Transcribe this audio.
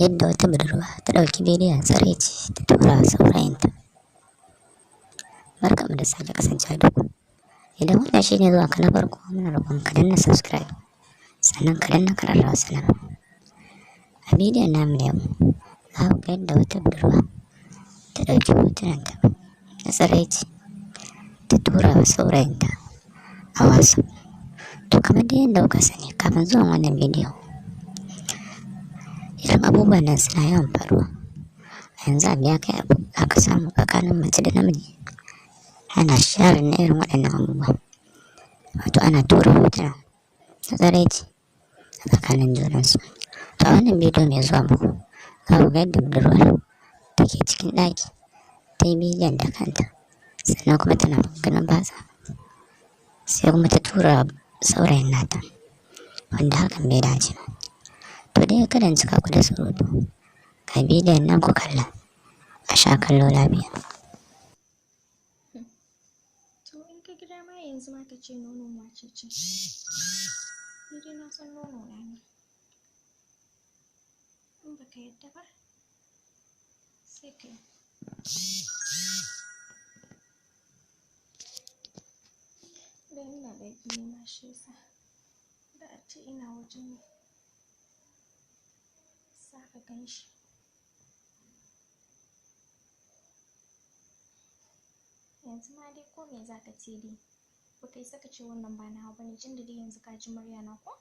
Yadda wata budurwa ta ɗauki bidiyon tsiraici ta tura wa saurayinta. Barkanmu da sake kasancewa da ku. Idan wannan shine zuwa ka na farko, muna roƙon ka danna subscribe, sannan ka danna ƙararrawar sanarwa. A bidiyon namu na yau, za ku ga yadda wata budurwa ta ɗauki hotunanta na tsiraici ta tura wa saurayinta a WhatsApp. To, kamar dai yadda kuka sani kafin zuwan wannan bidiyo, irin abubuwan nan suna yawan faruwa. A yanzu abu ya kai abu, aka samu tsakanin mace da namiji ana sharing na irin waɗannan abubuwa, wato ana tura hotuna na tsiraici a tsakanin junansu. To, a wannan bidiyo mai zuwa muku, za ku ga yadda budurwar take cikin ɗaki ta yi bidiyon da kanta, sannan kuma tana ganin batsa, sai kuma ta tura saurayin nata, wanda hakan bai dace ba. To dai, kada in cika ku da surutu, ga bidiyon nan ku kalla, a sha kallo lafiya. To, in ka ga dama yanzu ma ka ce nonon wace ce. Ni dai na san nono na ne. In baka yadda ba, sai ka yi. Dan ina ɗaki ne ma shi yasa. Da ace ina waje ne, za ka gan shi. Yanzu ma dai ko me za ka ce dai, baka isa ka ce wannan ba nawa bane, tunda dai yanzu ka ji murya na ko?